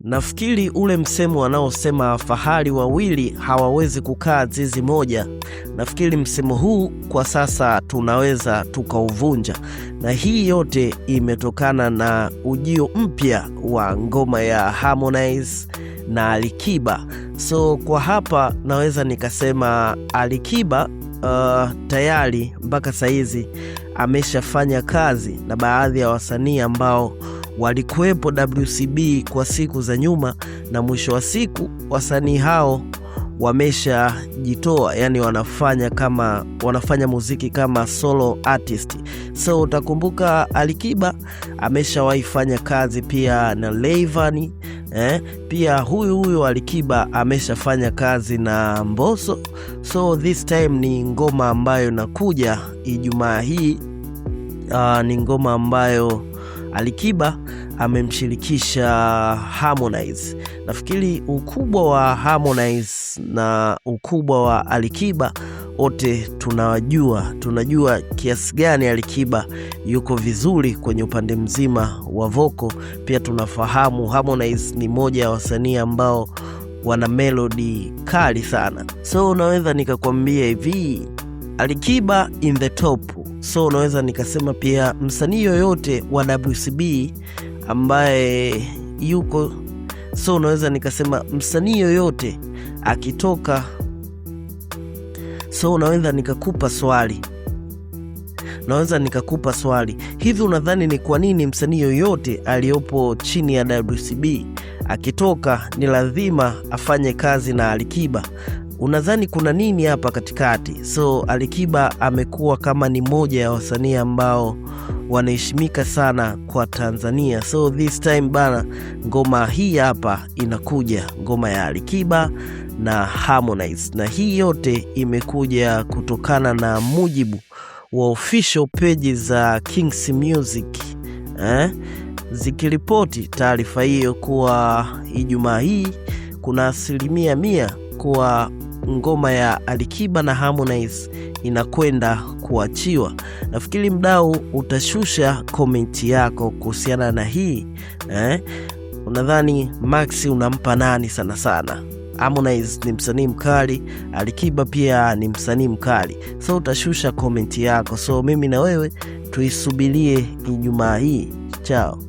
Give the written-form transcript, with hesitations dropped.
Nafikiri ule msemo wanaosema fahali wawili hawawezi kukaa zizi moja, nafikiri msemo huu kwa sasa tunaweza tukauvunja, na hii yote imetokana na ujio mpya wa ngoma ya Harmonize na Alikiba. So kwa hapa naweza nikasema Alikiba tayari mpaka saizi ameshafanya kazi na baadhi ya wasanii ambao walikuwepo WCB kwa siku za nyuma, na mwisho wa siku wasanii hao wameshajitoa, yani wanafanya muziki kama solo artist. So utakumbuka Alikiba ameshawahi fanya kazi pia na Rayvanny, pia huyu huyu Alikiba ameshafanya kazi na Mbosso. So this time ni ngoma ambayo inakuja Ijumaa hii. Ni ngoma ambayo Alikiba amemshirikisha Harmonize. Nafikiri ukubwa wa Harmonize na ukubwa wa Alikiba wote tunawajua, tunajua kiasi gani Alikiba yuko vizuri kwenye upande mzima wa voko. Pia tunafahamu Harmonize ni moja ya wasanii ambao wana melody kali sana. So unaweza nikakwambia hivi, Alikiba in the top. So unaweza nikasema pia msanii yoyote wa WCB ambaye yuko, so unaweza nikasema msanii yoyote akitoka, so unaweza nikakupa swali, naweza nikakupa swali hivi, unadhani ni kwa nini msanii yoyote aliyopo chini ya WCB akitoka ni lazima afanye kazi na Alikiba? Unadhani kuna nini hapa katikati? So Alikiba amekuwa kama ni moja ya wasanii ambao wanaheshimika sana kwa Tanzania. So this time bana, ngoma hii hapa inakuja, ngoma ya Alikiba na Harmonize, na hii yote imekuja kutokana na mujibu wa official page za Kings Music zikiripoti taarifa hiyo kuwa Ijumaa hii kuna 100% kuwa ngoma ya Alikiba na Harmonize inakwenda kuachiwa. Nafikiri mdau utashusha komenti yako kuhusiana na hii. Unadhani Max unampa nani sana sana? Harmonize ni msanii mkali, Alikiba pia ni msanii mkali, so utashusha komenti yako. So mimi na wewe tuisubirie Ijumaa hii. Chao.